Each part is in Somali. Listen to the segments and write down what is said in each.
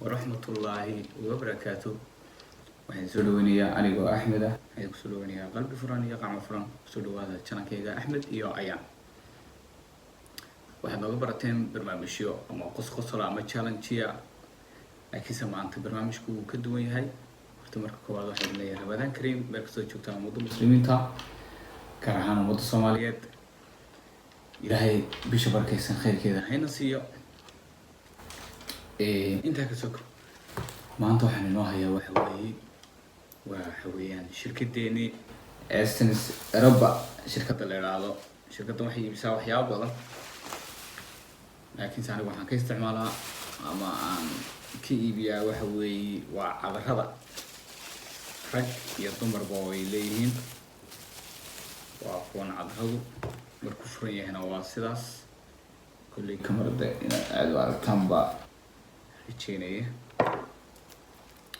Waraxmatullaahi wabarakaatu. Waxaan soo dhaweynayaa anigoo Axmed ah, waxaan kusoo dhaweynayaa qalbi furan iyo qacmo furan. Kusoo dhawaada channelkayga Axmed iyo Ayaan. Waxaad nooga barateen barnaamijyo ama qosqosol ama challenge-ya, laakiinse maanta barnaamijku wuu ka duwan yahay. Horta marka koowaad waxaan leeyahay Ramadaan Kariim meel kastoo joogtaan ummadda muslimiinta, gaar ahaan ummadda Soomaaliyeed. Ilaahay bisha barkaysan khayrkeeda hayna siiyo. Intaa ka soko, maanta waxaan inoo hayaa waxa weeye, waxa weeyaan shirkadeeni Essence Europa, shirkadda la idhaahdo. Shirkaddan waxay iibisaa waxyaabo badan, laakiinse anigu waxaan ka isticmaalaa ama aan ka iibiyaa waxa weeye waa cadarada. Rag iyo dumarba way leeyihiin. Waa kuwan cadaradu, markuu furan yahayna waa sidaas. Kolley kamarada inaad aada u aragtaan baa rajeynaya.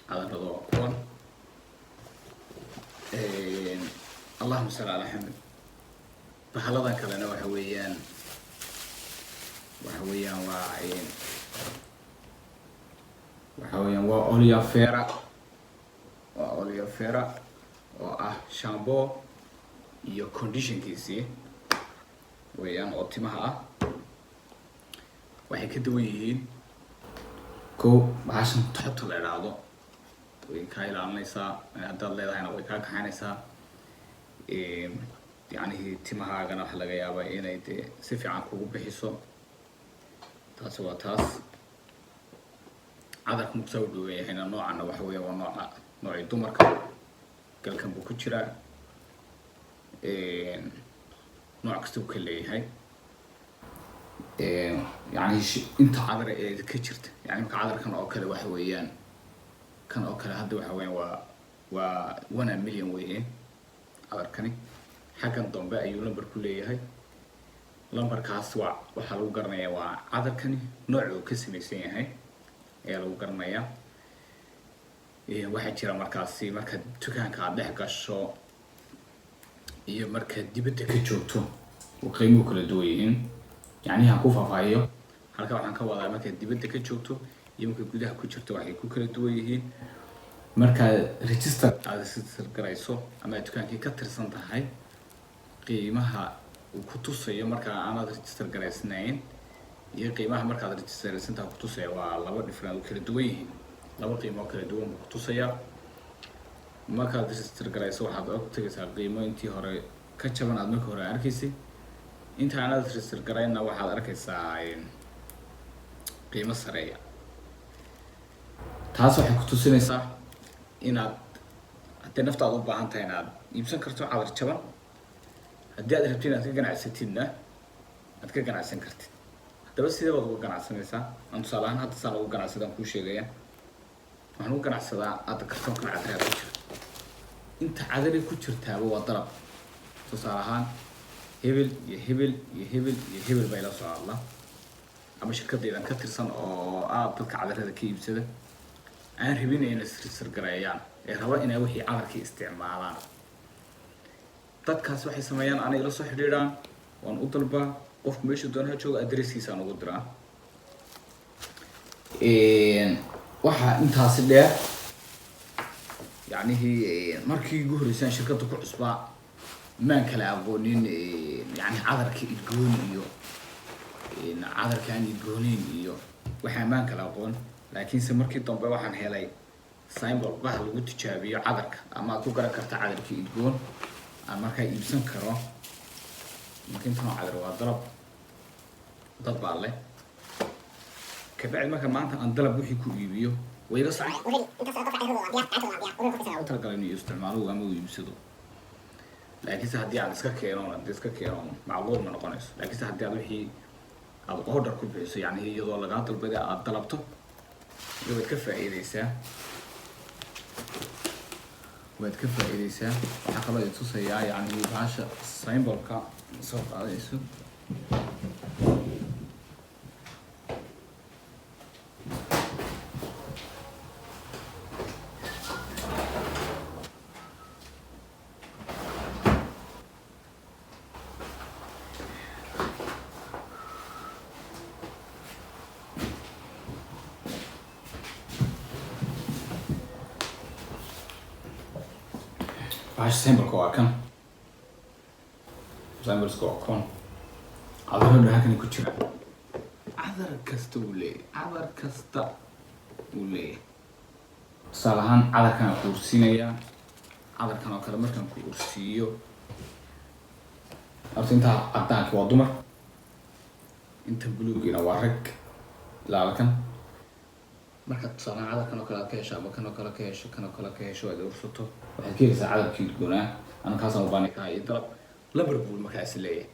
Cadarada waa kuwan. Allahuma salli calaa Maxamed. Bahaladan kalena waxa weeyaan waa waxa weeyaan waa aloe vera, waa aloe vera oo ah shampoo iyo conditionkiisii weeyaan oo timaha ah. Waxay ka duwan yihiin ko bahashan toxobta la idhaahdo way kaa ilaalinaysaa, haddaad leedahayna way kaa kaxaynaysaa. Yacnihii timahaagana waxa laga yaabaa inay dee si fiican kugu bixiso. Taasi waa taas. Cadarka mugsaa u dhuuban yahayna noocana waxa weya waa nooca noocii dumarka, galkan buu ku jiraa, nooc kasta uu ka leeyahay. Yani inta cadar ee ka jirta, yani marka cadarkan oo kale waxa weeyaan, kan oo kale hadda waxa weeyaan waa 1 million weeye cadarkani. Xaggan dambe ayuu lamber ku leeyahay. Lambarkaas waa waxaa lagu garanayaa waa cadarkani nooc uu ka samaysan yahay ayaa lagu garanayaa. Waxaa jira markaasi markaad dukaanka aad dhex gasho iyo markaad dibadda ka joogto oo qiimuhu kala duwan yihiin. Yacnihi aan ku faahfaahiyo halka, waxaan ka wadaa markaad dibadda ka joogto iyo markaad gudaha ku jirto waxay ku kala duwan yihiin. Markaad register aada register garayso ama aad dukaankii ka tirsan tahay, qiimaha uu ku tusayo markaa aanaad register garaysnayn iyo qiimaha markaad register garaysantaha ku tusaya waa laba different oo kala duwan yihiin. Laba qiimo oo kala duwan buu ku tusayaa. Markaad register garayso waxaad og tegaysaa qiimo intii hore ka jaban aad marka hore arkaysay. Inta aanaad register garayna waxaad arkaysaa qiimo sareeya. Taas waxay ku tusinaysaa inaad haddii naftaada u baahan tahay inaad iibsan karto cadar jaban, haddii aad rabtid inaad ka ganacsatidna aad ka ganacsan kartid. Haddaba sidee baad uga ganacsanaysaa? Aan tusaale ahaan hadda saan uga ganacsadaan kuu sheegaya. Waxaan uga ganacsadaa hadda kartoonkan cadaraa ku jira. Inta cadari ku jirtaaba waa dalab. Tusaale ahaan hebel iyo hebel iyo hebel iyo hebel bay la soo hadla ama shirkadaydan ka tirsan oo ah dadka cadarada ka iibsada, aan rabin inay register gareeyaan ee raba inay wixii cadarkii isticmaalaan. Dadkaas waxay sameeyaan anay ila soo xidhiidhaan, waan u dalbaa. Qofku meeshuu doona ha joogo, addresskiisaan ugu diraa. Waxaa intaasi dheer, yacnihii markii ugu horreysaan shirkadda ku cusbaa maan kala aqoonin yani cadarka idgoon iyo cadarka aan idgooneyn iyo waxaa maan kala aqoon. Laakiinse markii dambe waxaan helay symbol bah lagu tijaabiyo cadarka ama aad ku garan karta cadarka idgoon aan markaa iibsan karo. Marka intan oo cadar waa dalab, dad baa leh. Kabacdi marka maanta aan dalab wixii ku iibiyo way iga socon talagalay inuu isticmaalo ama uu iibsado. Laakiinse haddii aad iska keeno, haddii iska keeno, macquul ma noqonayso. Laakiinse haddii aad wixii aad order ku bixiso, yani iyadoo lagaa dalbaday aad dalabto, waad ka faa'iideysaa, waad ka faa'iideysaa. Waxaa kaloo i tusayaa yani bahasha symbolka soo qaadayso. Bahasha sampleka waa kan, sampleska waa con. Cadaro dhan halkan ku jira, cadar kasta uu leeyahay, cadar kasta uu leeyahay. Tusaale ahaan, cadarkan ku ursiinayaa. Cadarkan oo kale markaan ku ursiiyo, horta intaa cadaanka waa dumar, inta buluugina waa rag. Ilaa halkan markaad tusaale ahaan cadarkan oo kale aad ka hesho, ama kan oo kale ka hesho, kan oo kale ka hesho, aad ursato, waxaad ka helaysaa cadarkii udgoonaa. Anu kaasaan ubaanay kaa iyo dalab. Lambar buu markaas leeyahay.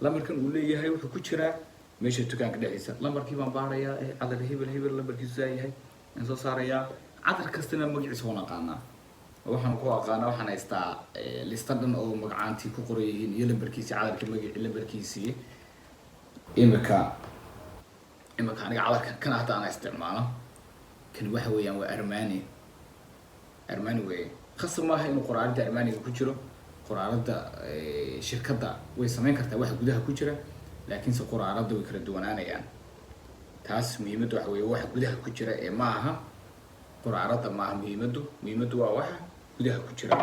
Lambarkan uu leeyahay wuxuu ku jiraa meesha dukaanka dhexdiisa. Lambarkii baan baarayaa ee cadar hebel hebel lambarkiisu saa yahay aan soo saarayaa. Cadar kastana magaciisa waan aqaanaa. Waxaan ku aqaanaa, waxaan haystaa lista dhan oo magacaantii ku qoran yihiin iyo lambarkiisii, cadarka magaci, lambarkiisii. Imika aniga cadarkan kan hadda aan isticmaalo, kan waxa weeyaan waa Armani. Armani weeye. Khasab maaha inuu qoraaradda Armaniga ku jiro. Qoraaradda shirkadda way samayn kartaa waxa gudaha ku jira, laakiinse qoraaradda way kala duwanaanayaan. Taas muhiimaddu waxa weeye waxa gudaha ku jira ee ma aha qoraaradda, maaha muhiimaddu. Muhiimaddu waa waxa gudaha ku jira.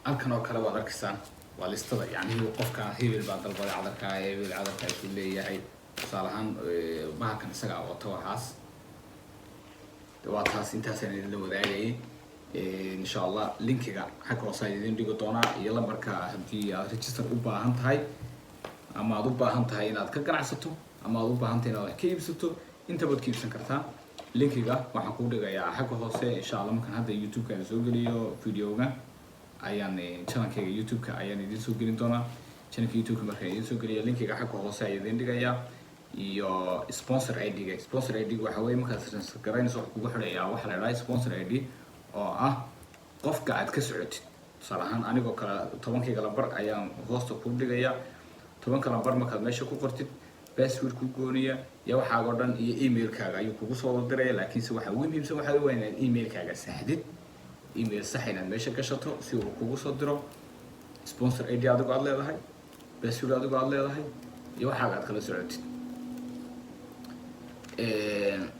Halkan oo kale waad arkaysaan, waa listada. Yani qofka hebel baa dalbaday cadarkaa, hebel cadarkaasuu leeyahay. Tusaale ahaan, bahalkan isagaa wato waxaas. Waa taas, intaasaan idinla wadaagayay. Insha Allah linkiga xagga hoose ayaan idin dhigi doonaa iyo lambarka, haddii aad register u baahan tahay, ama aad u baahan tahay inaad ka ganacsato, ama aad u baahan tahay inaad wax ka iibsato. Intabaad ka iibsan kartaa. Linkiga waxaan kuu dhigayaa xagga hoose, insha Allah. Markaan hadda YouTube-ka aan soo geliyo videoga, ayaan channelkayga YouTube-ka ayaan idin soo gelin doonaa. Channelka YouTube-ka markaan idin soo geliyo, linkiga xagga hoose ayaan idin dhigayaa iyo sponsor ID-ga. Sponsor ID-ga waxa weeye markaad register garaynayso, wax kugu xidhayaa waxa la idhaha sponsor ID, oo ah qofka aad ka socotid. Tusaale ahaan, anigoo kale 10-kayga lambar ayaan hoosta kuu dhigayaa. 10-ka lambar markaad meesha ku qortid, password ku gooniya iyo waxaaga o dhan iyo emailkaaga ayuu kugu soo wada diraya. Laakiinse waxa ugu muhiimsan waxaa waa inaad emailkaaga saxdid, email sax inaad meesha gashato, si uu kugu soo diro sponsor ID adigoo aad leedahay, password adigoo aad leedahay iyo waxaaga aad kala socotid.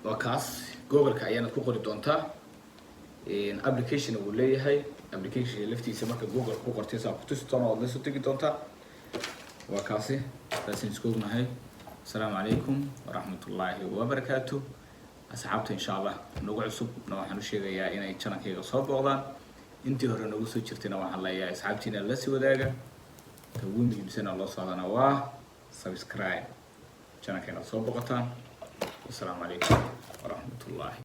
Waa kaas. Google-ka ayaanad ku qori doontaa. Application uu leeyahay, application laftiisa marka Google ku qortay saa kutusi doona, waad la soo tegi doontaa. Waa kaasi, taasaan isku ognahay. Asalaamu calaykum waraxmat ullaahi wabarakaatu. Asxaabta insha Allah nagu cusub na waxaan u sheegayaa inay channelkayga soo booqdaan. Intii hore nagu soo jirtayna waxaan leeyahay asxaabtiina la sii wadaaga. Ta ugu muhiimsana loo socdana waa subscribe, channelkayna soo booqataan. Wasalaamu calaykum waraxmat ullaahi.